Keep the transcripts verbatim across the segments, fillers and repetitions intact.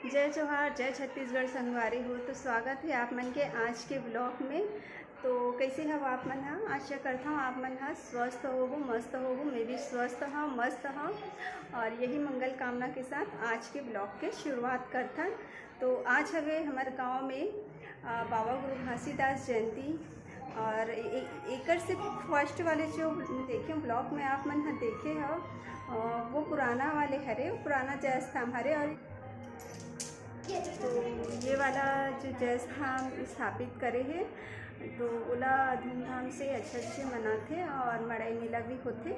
जय जोहार, जय छत्तीसगढ़ संगवारी हो। तो स्वागत हे आप मन के आज के vlog में। तो कइसे हव आप मन ह? आशा करत हव आप मन ह स्वस्थ होहू, मस्त होहू। मैं भी स्वस्थ हव, मस्त हव, और यही मंगल कामना के साथ आज के vlog के शुरुआत करथन। तो आज हवे हमर गांव में, अ, बाबा गुरु घासीदास जयंती, और ए-, ए-, एकर से first वाले जो देखे vlog में आप मन ह देखे हव, अ, वो पुराना वाले हरे, वो पुराना जय स्तंभ हरे। और तो ये वाला जो जय स्तंभ स्थापित करे हे, तो ओला धूमधाम से अच्छे अच्छे मनाथे और मड़ई मेला भी होथे।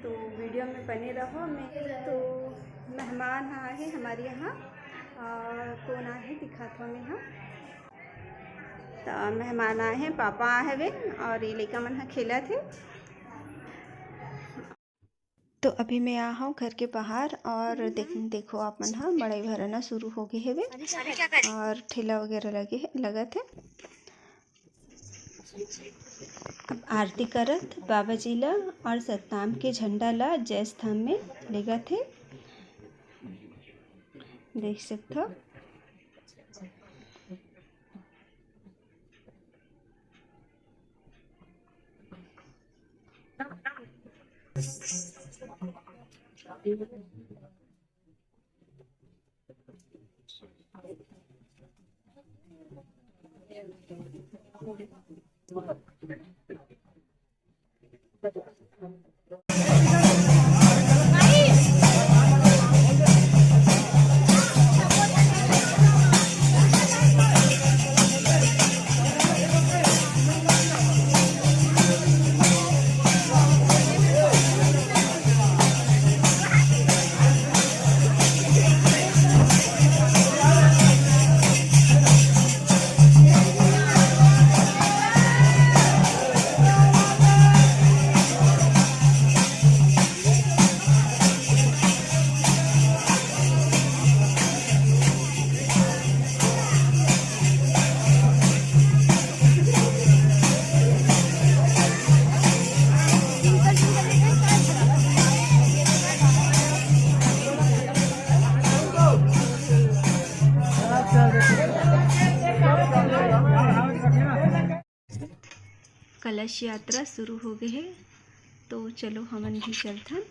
तो video में बने रहो। मैं तो मेहमान आए हैं हमारे यहाँ, और कौन आए हैं दिखात हूँ मैं। हाँ, तो मेहमान आए हैं, पापा आए हवे और ये लइका मन ह खेलत हे। तो अभी मैं आ हूँ घर के बाहर और देख, देखो आप मन ह मड़ई भरना शुरू हो गए हवे और ठेला वगैरह लगे हे, लगत हे। अब आरती करत बाबा जी ला और सतनाम के झंडा ला जय स्तंभ में लेगत हे, देख सकत हव। कलश यात्रा शुरू हो गए हे, तो चलो हमन भी चलथन।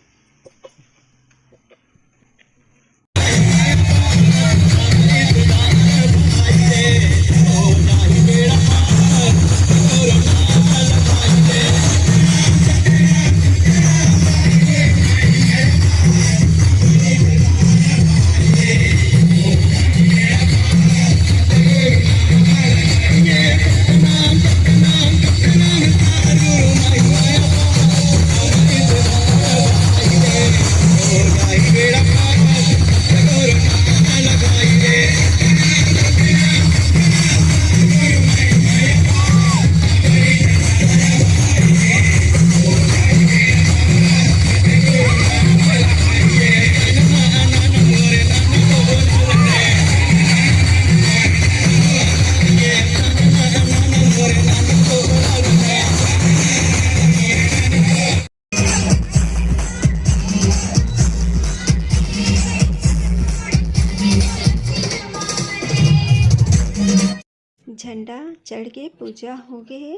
झंडा चढ़ के पूजा हो गए हे।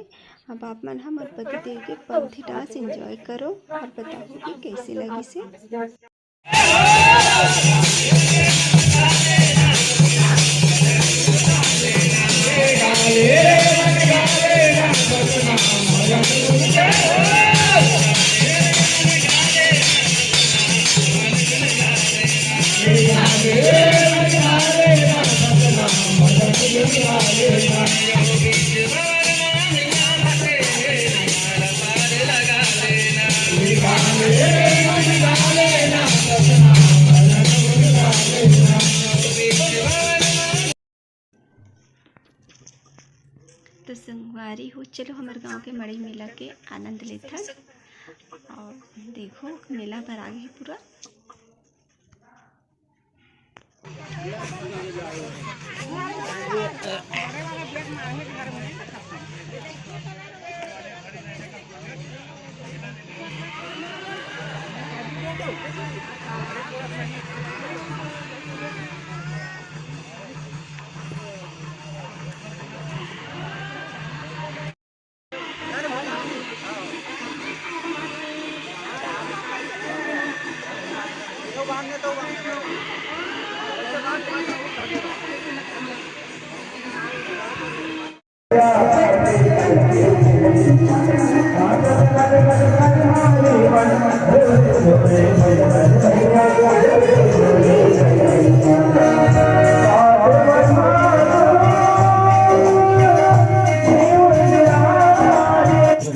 अब आप मन हमर पति देव के पंथी dance enjoy करो और बताओ कि कैसे लगिस हे। तो संगवारी हो, चलो हमर गांव के मड़ई मेला के आनंद लेथन। और देखो, मेला भरा गे हे पूरा।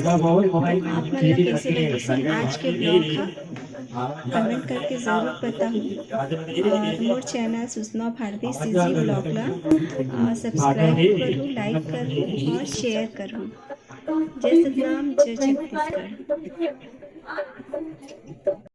आप मन ला कैसे लगिस आज के ब्लॉग ह? कमेंट करके जरूर बताहू। और मोर चैनल सुषमा भारती सीजी ब्लॉग ला, अ, सब्सक्राइब करू, लाइक करू और शेयर करू। जय सतनाम, जय छत्तीसगढ़।